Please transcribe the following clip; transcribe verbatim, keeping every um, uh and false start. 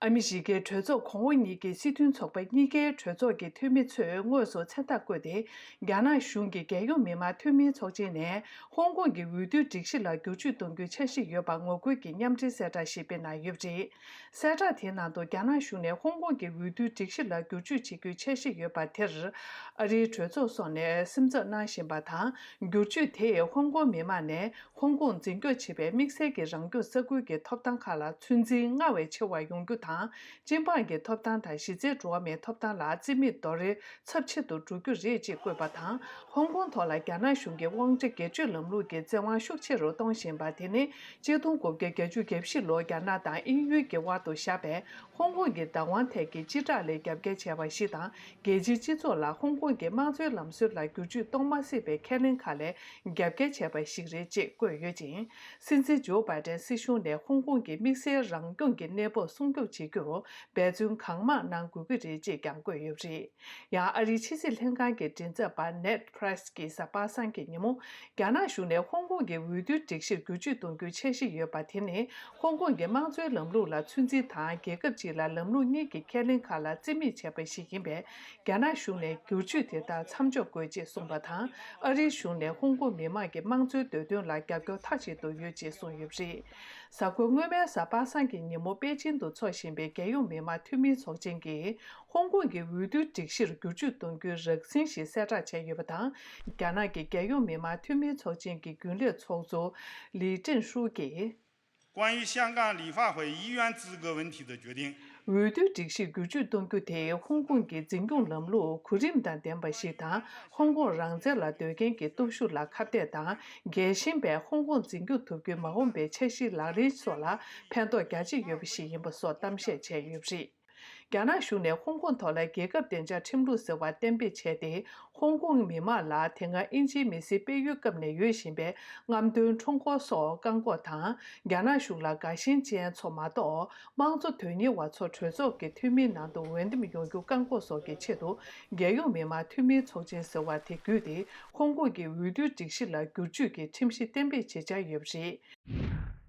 ཨ་མི་རི་ཀའི་གྲོས་ཚོགས་གོང་འོག་གཉིས་ཀྱི་སྲིད་དོན་ཚོགས་པ་གཉིས་ཀའི་གྲོས་ཚོགས་ཀྱི་འཐུས་མི་ཚོས་དངོས་སུ་མཚན་རྟགས་བཀོད་དེ། རྒྱ་ནག་གཞུང་གིས་རྒྱལ་ཡོངས་མི་དམངས་འཐུས་མིའི་ཚོགས་ཆེན་ནས་ཧོང་ཀོང་གི་འོས་བསྡུའི་སྒྲིག་གཞི་ལ་བསྒྱུར་བཅོས་གཏོང་རྒྱུའི་འཆར་གཞི་ཡོད་པར་ངོ་རྒོལ་གྱི་མཉམ་འབྲེལ་གསལ་བསྒྲགས་ཤིག་སྤེལ་གནང་ཡོད་པ་རེད། གསལ་བསྒྲགས་དེའི་ནང་དུ། རྒྱ་ནག་གཞུང་ནས་ཧོང་ཀོང་གི་འོས་བསྡུའི་སྒྲིག་གཞི་ལ་བསྒྱུར་བཅོས་བྱེད་རྒྱུའི་འཆར་གཞི་ཡོད་པ་དེར། ཨ་རིའི་གྲོས་ཚོགས་སོགས་ནས་སེམས་འཚབ་གནང་བཞིན་པ་དང་། བསྒྱུར་བཅོས་དེས་ཧོང་ཀོང་མི་དམངས་ནས་ཧོང་ཀོང་འཛིན་སྐྱོང་བྱེད་པའི་དམིགས་བསལ་གྱི་རང་སྐྱོང་ས་ཁུལ་གྱི་ཐོབ་ཐང་ཁག་ལ་ཚོད་འཛིན་སྔར་བས་ཆེ་བ་ཡོང་རྒྱུ་དང་། སྤྱི་འབངས་ཀྱི་ཐོབ་ཐང་དང་། གཞི་རྩའི་འགྲོ་བ་མིའི་ཐོབ་ཐང་ལ་རྩིས་མེད་རྡོག་རོལ་ཚབས་ཆེ་དུ་འགྲོ་རྒྱུ་རེད་ཅེས་བཀོད་པ་དང་། ཧོང་ཀོང་ཐོག་ལ་རྒྱ་ནག་གཞུང་གི་དབང་ཆ་སྒེར་གཅོད་ལམ་ལུགས་ཀྱི་བཙན་དབང་ཤུགས་ཆེ་རུ་གཏོང་བཞིན་པ་དེ་ནི། གཅིག་སྟོང་དགུ་བརྒྱ་གྱ་བཞི་ལོར་རྒྱ་ནག་དང་དབྱིན་ཡུལ་གྱི་དབར་དུ་བཞག་པའི་ཧོང་ཀོང་གི་བདག་དབང་ཐད་ཀྱི་སྤྱི་བསྒྲགས་ལས་རྒྱབ་འགལ་བྱས་པ་ཞིག་དང་། རྒྱལ་སྤྱིའི་སྤྱི་ཚོགས་ལ་ཧོང་ཀོང་གི་དམངས་གཙོའི་ལམ་སྲོལ་ལ་བསྒྱུར་བཅོས་གཏོང་མ་སྲིད་པའི་ཁས་ལེན་ཁག་ལ་རྒྱབ་འགལ་བྱས་པ་ཞིག་རེད་ཅེས་བཀོད་ཡོད་ཅིང་། སྲིད་འཛིན་ཇོ་བྷའི་ཏན་སྲིད་གཞུང་ནས་ཧོང་ཀོང་གི་དམིགས་བསལ་རང་སྐྱོང་གི་གནས་བབ་སྲུང་སྐྱོབ་བྱེད་རྒྱུར་འབད་བརྩོན་གང་མང་གནང་དགོས་ཀྱི་རེད་ཅེས་ཀྱང་བཀོད་ཡོད་པ་རེད། ཡང་། ཨ་རིའི་ཕྱི་སྲིད་ལྷན་ཁང་གི་མགྲིན་ཚབ་པ་ནེད་པྲེ་སི་ཀྱིས་གཟའ་པ་སངས་ཀྱི་ཉིན་མོ། རྒྱ་ནག་གཞུང་ནས་ཧོང་ཀོང་གི་འོས་བསྡུའི་སྒྲིག་གཞིར་བསྒྱུར་བཅོས་གཏོང་རྒྱུའི་འཆར་གཞི་ཡོད་པ་དེ་ནི། ཧོང་ཀོང་གི་དམངས་གཙོའི་ལམ་ལུགས་ལ་ཚོད་འཛིན་དང་། རྒྱལ་ཁབ་ཅིག་ལ་ལམ་ལུགས་གཉིས་ཀྱི་ཁས་ལེན་ཁག་ལ་རྩིས་མེད་བྱས་པ་ཞིག་ཡིན་པས། རྒྱ་ནག་གཞུང་ནས་བསྒྱུར་བཅོས་དེ་དག་མཚམས་འཇོག་དགོས་ཅེས་གསུངས་པ་དང་། ཨ་རིའི་གཞུང་ནས་ཧོང་ཀོང་མི་དམངས་ཀྱི་དམངས་གཙོའི་འདོད་དོན་ལ་རྒྱབ་སྐྱོར་མཐའ་གཅིག་ཏུ་ཡོད་ཅེས་གསུངས་ཡོད་པ་རེད། གཟའ་འཁོར་སྔོན་མའི་གཟའ་པ་སངས་ཀྱི་ཉིན་མོ་པེ་ཅིང་དུ་འཚོགས་བཞིན་པའི་རྒྱལ་ཡོངས་མི་དམངས་འཐུས་མིའི་ཚོགས་ཆེན་གྱིས། ཧོང་ཀོང་གི་འོས་བསྡུའི་སྒྲིག་གཞིར་བསྒྱུར་བཅོས་གཏོང་རྒྱུའི་རགས་ཟིན་ཞིག་གསལ་བསྒྲགས་བྱས་ཡོད་པ་དང་། རྒྱ་ནག་གི་རྒྱལ་ཡོངས་མི་དམངས་འཐུས་མིའི་ཚོགས་ཆེན་གྱི་རྒྱུན་ལས་ཚོགས་གཙོ་ལི་ཀྲིན་ཧྲུའུ་གིས། 关于香港立法会议员资格问题的决定。 འོས་བསྡུའི་སྒྲིག་གཞིར་བསྒྱུར་བཅོས་གཏོང་རྒྱུ་དེ་ཧོང་ཀོང་གི་འཛིན་སྐྱོང་ལམ་ལུགས་གོ་རིམ་དང་ལྡན་པ་ཞིག་དང་། ཧོང་ཀོང་རང་བཙན་ལ་འདོད་མཁན་གྱི་སྟོབས་ཤུགས་ལ་ཁ་གཏད་དང་། རྒྱལ་ཞེན་པས་ཧོང་ཀོང་འཛིན་སྐྱོང་ཐུབ་རྒྱུའི་མ་འོངས་པའི་འཆར་གཞིའི་ལག་ལེན་སོགས་ལ་ཕན་ཐོགས་རྒྱ་ཆེ་ཡོད་པ་ཞིག་ཡིན་པ་སོགས་གཏམ་བཤད་བྱས་ཡོད་པ་རེད། རྒྱ་ནག་གཞུང་ནས་ཧོང་ཀོང་ཐོག་ལ་རྒྱལ་ཁབ་བདེ་འཇགས་ཁྲིམས་ལུགས་ཟེར་བ་གཏན་འབེབས་བྱས་ཏེ། ཧོང་ཀོང་མི་དམངས་ལ་དེ་སྔ་དབྱིན་ཇིའི་མི་སེར་སྤེལ་ཡུལ་སྐབས་ནས་ཡོད་བཞིན་པའི་རྔམ་སྟོན་ཁྲོམ་སྐོར་སོགས་བཀག་འགོག་དང་། རྒྱ་ནག་གཞུང་ལ་དགའ་ཞེན་ཅན་ཚོ་མ་གཏོགས། དམངས་གཙོ་དོན་གཉེར་བ་ཚོ་གྲོས་ཚོགས་ཀྱི་འཐུས་མིའི་ནང་དུ་འོས་འདེམས་ཡོང་རྒྱུ་བཀག་འགོག་སོགས་ཀྱི་ཆེད་དུ། རྒྱལ་ཡོངས་མི་དམངས་འཐུས་མིའི་ཚོགས་ཆེན་ཟེར་བ་དེ་བརྒྱུད་དེ། ཧོང་ཀོང་གི་འོས་བསྡུའི་སྒྲིག་གཞི་ལ་བསྒྱུར་བཅོས་ཀྱི་ཁྲིམས་གཞི་གཏན་འབེབས་བྱེད་འཆར་ཡོད་པ་རེད།